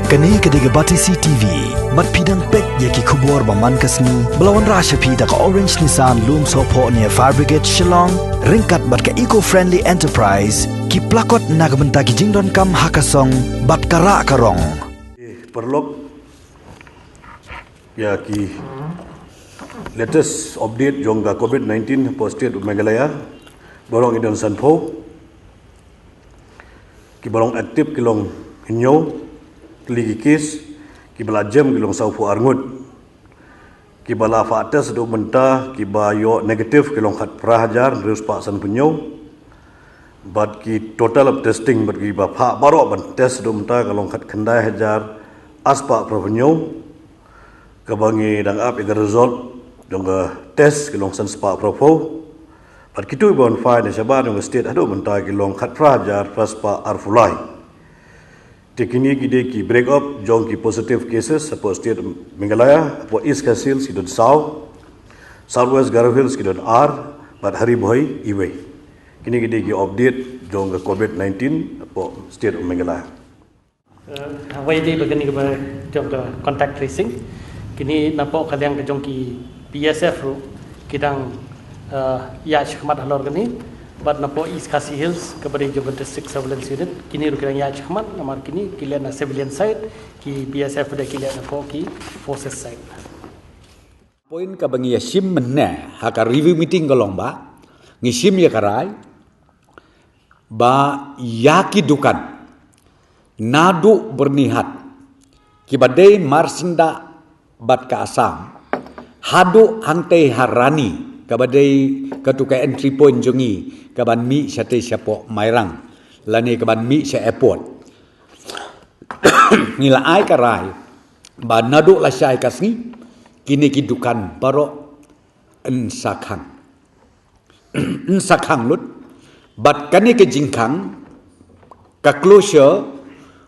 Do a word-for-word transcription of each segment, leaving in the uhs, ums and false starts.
Kane ka dei ka Batesi T V. Bad phi dang peit ïa ki khubor ba man ka sngi ba la wanrah sha phi da ka Orange Nissan Lumsohphoh near Fire Brigade Shillong, ryngkat bad ka Eco Friendly Enterprise, ki plakot na ka bynta ki jingdonkam ha ka song bad ka rah ka rong. Paralok, ïa ki latest update jong ka COVID nineteen hapoh state of Meghalaya, baroh ngi don sanphew. Kiba long active ki long hynñiew tylli ki case, kiba la jem ki long sawphew arngut. Kiba la phah test haduh mynta, kiba ïoh negative ki long khatphra hajar hynriew spah sanphew hynñiew. Bad ki total of testing bad kiba phah baroh ban test haduh mynta ka long khatkhyndai hajar arspah phra phew hynñiew. Kaba ngi dang ap ïa ka result jong ka test ki long san spah phra phew. Bad kito kiba wan phai na shabar jong ka state haduh mynta ki long khatphra hajar phra spah arphew lai. Te kine ki dei ki break up jong ki positive cases hapoh state Meghalaya. Hapoh East Khasi Hills ki don saw, South West Garo Hills ki don ar, bad Ri Bhoi iwei. Kine ki dei ki update jong ka COVID nineteen hapoh state of Meghalaya. Hawei dei ba kane kaba jong ka contact tracing. Kine napoh ka liang ka jong ki B S F ruh ki dang ïaid shakhmat halor kane. Bad napoh East Khasi Hills kaba dei jong ka District Surveillance Unit, kine ruh ki dang ïaid shakhmat namar kine ki leh na civilian side, ki B S F dei ki leh napoh ki forces side. Point kaba ngi ïa shim mynne ha ka review meeting ka long ba ngi shim ïa ka rai ba ïa ki dukan naduh Byrnihat kiba dei marsyndah bad ka Assam haduh hangtei ha Rani kaba dei katu ka entry point jong ngi kaban mih shatei shapoh Mairang lane kaban mih sha airport. Ngi la ai ka rai ba naduh lashai ka sngi kine ki dukan baroh yn sa khang. Yn sa khang lut. Bad kane ka jingkhang, ka closure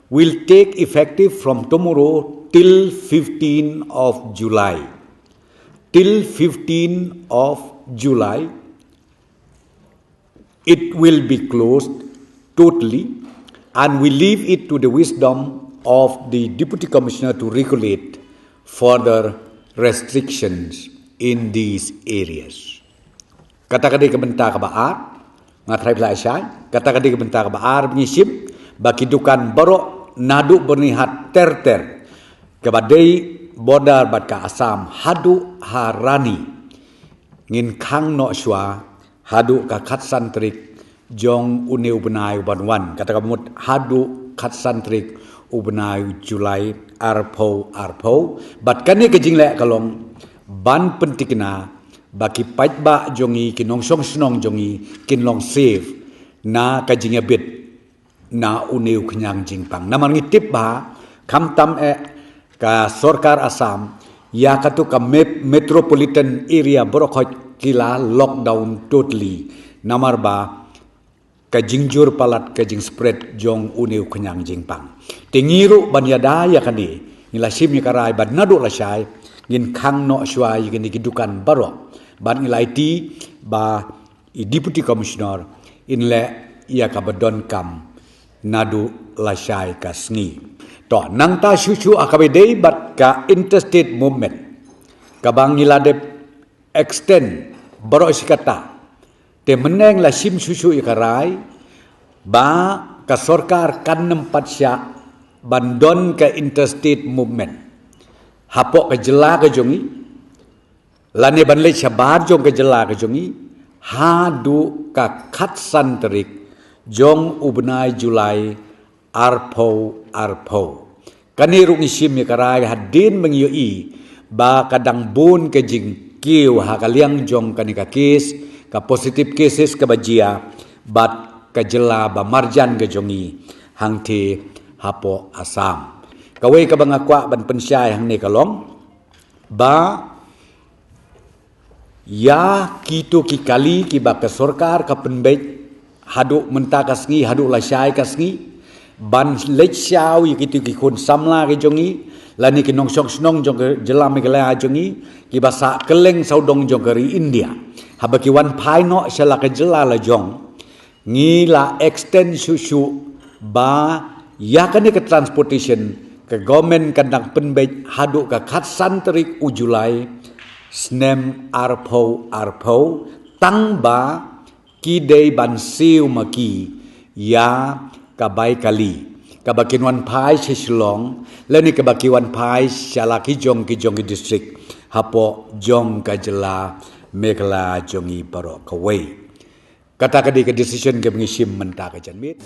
will take effective from tomorrow till fifteen of July. Till fifteen of July, it will be closed totally, and we leave it to the wisdom of the Deputy Commissioner to regulate further restrictions in these areas. Kata ka dei ka bynta kaba ar, nga tharai phi la shai, kata ka dei ka bynta kaba ar ba ngi shim ba ki dukan baroh naduh Byrnihat ter ter kaba dei border bad ka Assam haduh ha Rani ngin khang noh shuwa haduh ka khatsan tarik jong une u bnai uban wan, kata ka mut haduh khatsan tarik u bnai u July arphew arphew. Bad kane ka jingleh ka long ban pyntikna ba ki paidbah jong ngi, ki nongshong shnong jong ngi kin long safe na ka jingïabit na une u khñiang jingpang. Namar ngi tip ba khamtam eh ka sorkar Assam ïa katu ka metropolitan area baroh khoit ki la lockdown totally namar ba ka jingjur palat ka jingspread jong une u khñiang jingpang. Te ngi ruh ban ïada ïa kane ngi la shim ïa ka rai ba naduh lashai ngin khang noh shuwa ïa kine ki dukan baroh. Bad ngi la aiti ba i Deputy Commissioner in leh ïa kaba donkam naduh lashai ka sngi. To nangta shuh shuh ha kaba dei bad ka interstate movement kaba ngi la dep extend baroh shi katta. Te mynne ngi la shim shuh shuh ïa ka rai ba ka sorkar kan nym pat shah ban don ka interstate movement hapoh ka jylla ka jong ngi lane ban leit shabar jong ka jylla ka jong ngi haduh ka khatsan tarik jong u bnai July arphew arphew. Kane ruh ngi shim ïa ka rai hadien ba ngi ïohi ba ka dang bun ka jingkiew ha ka liang jong kane ka case, ka positive cases kaba jia bad ka jylla ba marjan ka jong ngi hangtei hapoh Assam. Kawei kaba nga kwah ban pynshai hangne ka long ba ïa kito ki kali kiba ka sorkar ka pynbeit haduh mynta ka sngi, haduh lashai ka sngi ban leit shaw ïa kito ki khun samla ki jong ngi lane ki nongshong shnong jong ka jylla Meghalaya jong ngi kiba sah kylleng sawdong jong ka ri India. Haba ki wan phai noh sha la ka jylla la jong ngi la extend shuh shuh ba ïa kane ka transportation ka government kan dang pynbeit haduh ka khatsan tarik u July snem arphew arphew, tang ba ki dei ban siew ma ki ïa ka bai kali, kaba kin wan phai sha Shillong lane kaba ki wan phai sha la ki jong ki jong ki district hapoh jong ka jylla Meghalaya jong i baroh kawei. Kata ka dei ka decision kaba ngi shim mynta ka janmiet.